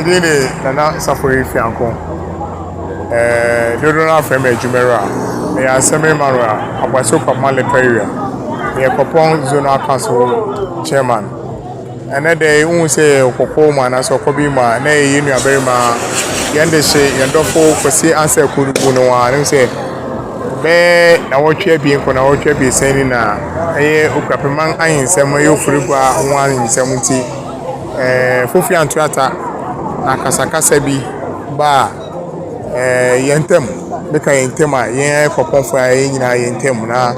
Me din de Nana Safori Fianko. Ɛɛ dodoɔ no ara frɛ me Adwumawura. Meyɛ Assembly man wɔ Abossey Kwapoma Local Area. Meyɛ Kɔpɔn Zonal Council Chairman. Ɛnɛ da yi, wohu sɛ yɛwɔ kɔkɔɔ mu anaasɛ ɔkɔ bi mu a, na ɛyɛ yɛn nuabarima, yɛn dehye, yɛn dɔfo Kwasi Ansah Kurubu no ara. Wohu sɛ bɛyɛ nnawɔtwe abien kɔ nnawɔtwe abiɛsa ni na ɛyɛ Okuapeman ahensɛm, ɛyɛ Ofori-Gua ho ahensɛm nti, ɛɛ Fofi Antoata na akasakasa bi baa ɛɛ yɛn ntam. Meka yɛn ntam a, yɛn Kɔpɔnfo a yɛn nyinaa yɛn ntam na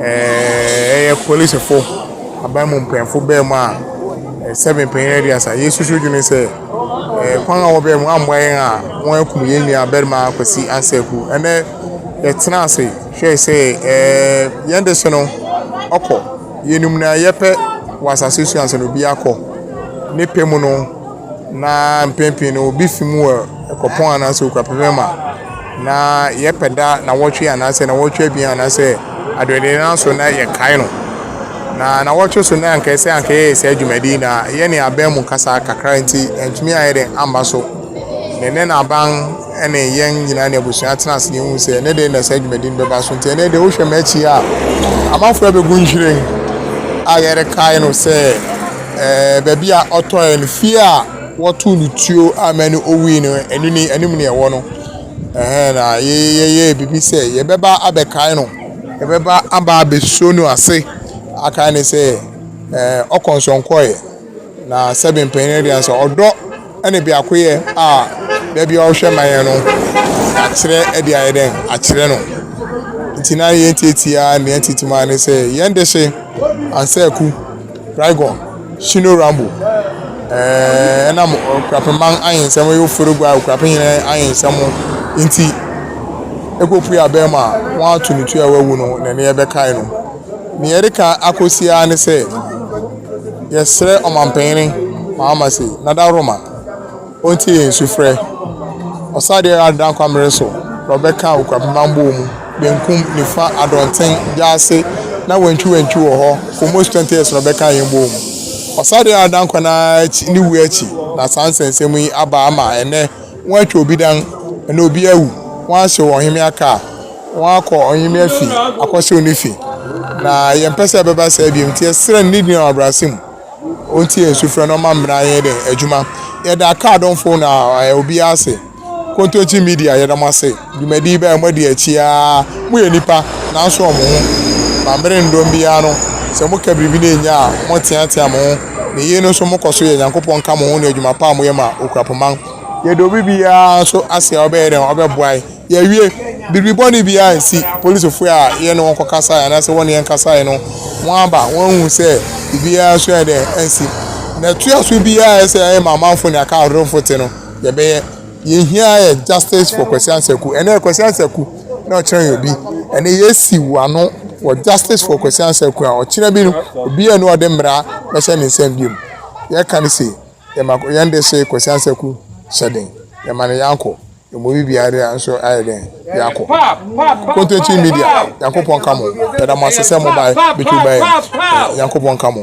ɛɛ ɛyɛ polisifo, aban mu mpanyinfo baa mu a sɛbe mpanyin aduasa. Yɛsusu dwene sɛ ɛɛ kwan a wɔbaa mu ammoa yɛn a wɔakum yɛn nua barima Kwasi Ansah-Aku. Ɛnɛ yɛtena ase hwɛɛ sɛ ɛɛ yɛn de so no ɔkɔ. Yɛnim nea yɛpɛ wɔ asase so ansa na obi akɔ. Ne pɛ mu no, na mpɛn pii no obi fi mu wɔ Kɔpɔn anaasɛ Okuapemem a, na yɛpɛ da nnawɔtwe anaasɛ nnawɔtwe abien anaasɛ aduanan so na yɛkae no. Na nnawɔtwe so na anka ɛsɛ anka yɛyɛ saa dwumadi yi na yɛne aban mu kasa kakra nti antumi anyɛ dɛn amma so. Na ɛnnɛ na aban ne yɛn nyinaa ne abusua tena ase na yɛhu sɛ ɛnɛ de na saa dwumadi no bɛba so. Nti ɛnɛ de wohwɛ m'akyi a, amanfoɔ abɛgu nhwiren a yɛrekae no sɛ ɛɛ baabi a ɔtɔeɛ no, fie a wɔtoo no tuo a ma no owui no, ɛno ni, anim ne ɛwɔ no. Ɛhɛn na yɛyɛɛ biribi sɛ yɛbɛba abɛkae no, yɛbɛba aba abɛsuo no ase akae no sɛ ɛɛ ɔkɔ nsɔnkɔeɛ. Na sɛbe mpanyin no deɛ sɛ ɔdɔ ne biakoyɛ a da bi a ɔhwɛ ma yɛn no, yɛakyerɛ de ayɛ dɛn akyerɛ no. Nti na yɛn tiatia ne yɛn tete mu ara ne sɛ yɛn dehye Ansah-Aku, Raigon, Shino Rambo, ɛɛ ɛnam Okuapeman ahensɛm ɛyɛ Oforogua Okuapehene ahensɛm nti ɛkɔpue abɛn mu a wɔato ne tuo a wawu no na ɛne yɛbɛkae no. Nea yɛreka akɔsi ara ne sɛ yɛsrɛ ɔmampanin Mahama se Nadaroma ɔntie yɛn sufrɛ. Ɔsadeɛ ada nkwa mmere so na ɔbɛka Okuapemman bɔɔ mu, benkum, nifa, adɔnten, gyaase na wantwiwantwi wɔ hɔ for most 20 years na ɔbɛka yɛn bɔɔ mu. Ɔsadeɛ ada nkwa no ara akyi ne wuo akyi na saa nsɛnsɛm yi aba ama ɛnnɛ wɔatwa obi dan, ɛnnɛ obi awu, wɔahyew ɔhemmea kaa, wɔakɔ ɔhemmea fi akɔhyew ne fi. Na yɛmpɛ sɛ ɛbɛba saa bio nti yɛsrɛ no ne din a ɔbrɛ mu. Ɔntie yɛn sufrɛ na ɔma mmara yɛn dɛn adwuma. Yɛda kaa dɔmfo na obiara ase. Kontonkyi media yɛda mo ase. Dwumadi yi bɛyɛ moadi akyi ara. Moyɛ nnipa nanso wɔn ho. Ma mmere ndɔm biara no sɛ moka biribi na ɛnya a moteatea mo ho. Na yei no nso mokɔ so yɛ Nyankopɔn nka mo ho ne adwuma pa a moyɛ ma Okuapɔman. Yɛda obi biara nso ase a ɔbɛyɛ dɛn ɔbɛboa yɛn. Yɛawie. Biribi bɔne biara ansi. Polisifo a yɛne wɔn kɔkasae anaasɛ wɔne yɛn kasae no, wɔaba, wɔahu sɛ biribiara nso ayɛ dɛn ansi. Na ɛtoa so biara a ɛsɛ sɛ yɛyɛ ma amanfo ne aka ahorofo te no, yɛbɛyɛ. Yɛn hia yɛ justice for Kwasi Ansaku. Ɛnɛ Kwasi Ansaku na ɔkyerɛ yɛn obi. Ɛnɛ yɛasi wano wɔ justice for Kwasi Ansaku a ɔkyerɛ bi no, obiara ni ɔde mmara bɛhyɛ ne nsam bio. Yɛka no se, yɛma yɛn de se Kwasi Ansaku hyɛ den. Yɛma no yankɔ. Emu bi biara nso ayɛ dɛn yɛakɔ. Kontonkyi media, Nyankopɔn ka mo. Yɛda mo ase sɛ mo bae betwi bae. Nyankopɔn ka mo.